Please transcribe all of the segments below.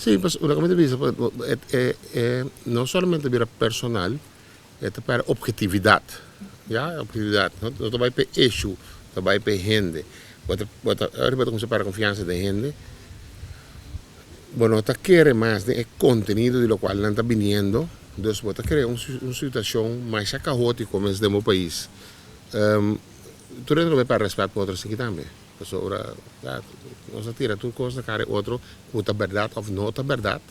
Sí, pues loke mi ta bisa e e no solamente bira personal, e ta pèrdè objetividat, ya, objetividat. No ta bai p'e issue, ta bai p'e hende. Bo ta bo ta ora bo ta kuminsá pèrdè konfiansa den hende, bo no ta kere mas den e kontenido di lokual nan ta biniendo, dus bo ta krea un un situashon masha kaótiko mes den bo pais. Tur hende lo bai pèrdè rèspèt pa otro esaki tambe. Pasobra ya nos a tira tur kos na kara e otro ku ta bèrdat òf no ta bèrdat.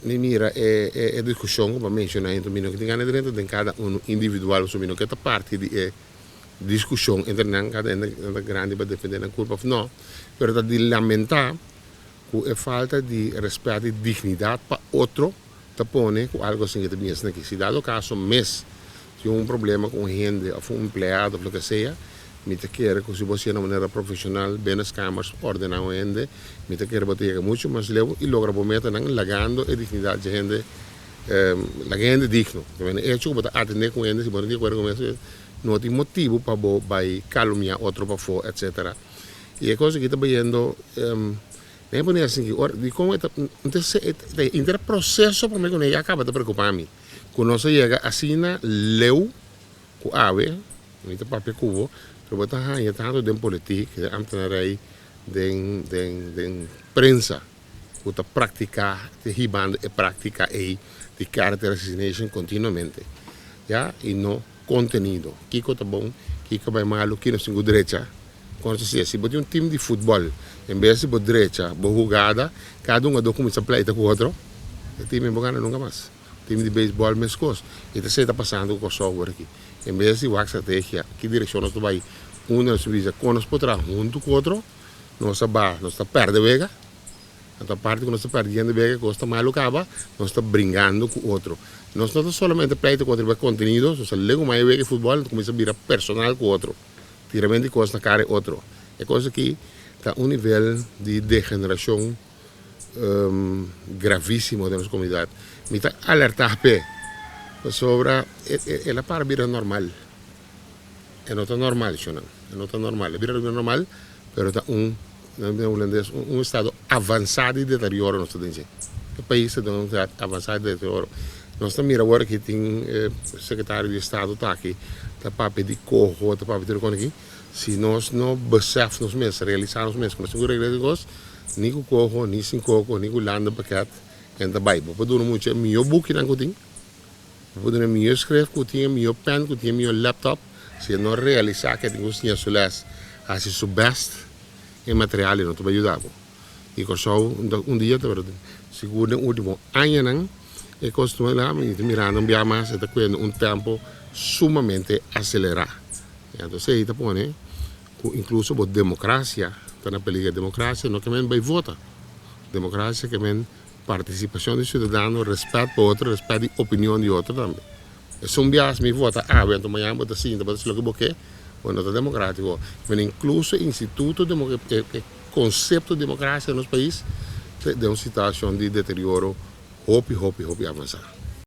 Mi mira e e diskushon ku bo a menshoná i mi no ke tin gana di drenta den kada unu individual pasobra mi no ke ta parti di e diskushon entre nan kada hende ta grandi pa defendé nan kurpa òf no. Pero ta di lamentá ku e falta di rèspèt i dignidat pa otro ta pone ku algu asin ke ta bini esaki. Si dado kaso mes tin un problema ku un hende òf un empleado òf loke sea, mi ta kere ku si bo hasié na manera profeshonal, binnenskamers ordená un hende, mi ta kere bo ta yega muchu mas leu i logra bo metanan lagando e dignidat dje hende, laga e hende digno. E echo ku bo ta atendé ku un hende si bo no tin di akuerdo ku mes, no tin motibu pa bo bai kalumniá otro pafó etsetera. I e kos aki ta bayendo. Mi a pone asin ki ora dikon e ta inter e proseso prome ku ya kaba ta preokupa mi ku nos a yega asina leu ku awe mi ta papia ku bo pero bo ta haña tantu den politik den ambtenarij den den den prensa ku ta praktika ta hibando e praktika ei di character assassination kontinuamente ya i no kontenido kiko ta bon kiko bai malu kiko nos tin ku drecha. Kon ta siña? Si bo tin un tim di futbòl, en bes di bo drecha bo hugada, kada un a do kuminsá pleita ku otro, e tim ei bo gana nunka mas. Tim di beisbòl meskos. I ta esei ta pasando ku Kòrsou awor aki. En bes di wak strategia, ki direkshon nos ta bai, unda nos ta bisa kon nos por traha huntu ku otro, nos a ba, nos ta pèrdè wega. Anto aparte ku nos ta pèrdiendo wega, kos ta malu kaba, nos ta bringando ku otro. Nos no ta solamente pleita ku otro riba kontenido, nos ta legumai wega di futbòl, nos ta kuminsá bira personal ku otro. Tirament di kos na kara e otro. E kos aki ta un nivel di degenerashon gravísimo den nos komunidat. Mi ta alertá p'e, pasobra el a para bira normal. E no ta normal, shonnan. E no ta normal. E bira normal, pero ta un, nan den hulandes, un estado avansá di deterioro nos ta den dje. E pais ta den un estado avansá di deterioro. Nos ta mira awor aki tin e sekretario di estado ta aki ta papia di koho, ta papia tur e kos aki. Si nos no besef nos mes, realisá nos mes ku nos tin ku regla e kos, ni ku koho, ni sin koko, ni ku landenpakket, hende ta bai. Bo por duna mucha e mihó bukinan ku tin, bo por duna e mihó skref ku tin, e mihó pèn ku tin, e mihó laptop, si e no realisá ku e tin ku siña su lès, hasi su bèst, e material ei no ta bai yuda bo. I Kòrsou un dia ta sigur den último añanan e kos ta la mi ta mirando un bia mas e ta kuendo un tempo sumamente aselerá. Entonces ei ta pone ku inkluso bo demokrasia ta na peliger. Demokrasia no ke men bai vota, demokrasia ke men partisipashon di siudadano, rèspèt pa otro, rèspèt di opinion di otro tambe. Esun bias mi vota awe anto mañana bo ta sinta bo ta hasi loke bo ke, bo no ta demokratiko. Men inkluso instituto e konsepto di demokrasia na nos pais ta den un situashon di deterioro hopi hopi hopi avansá.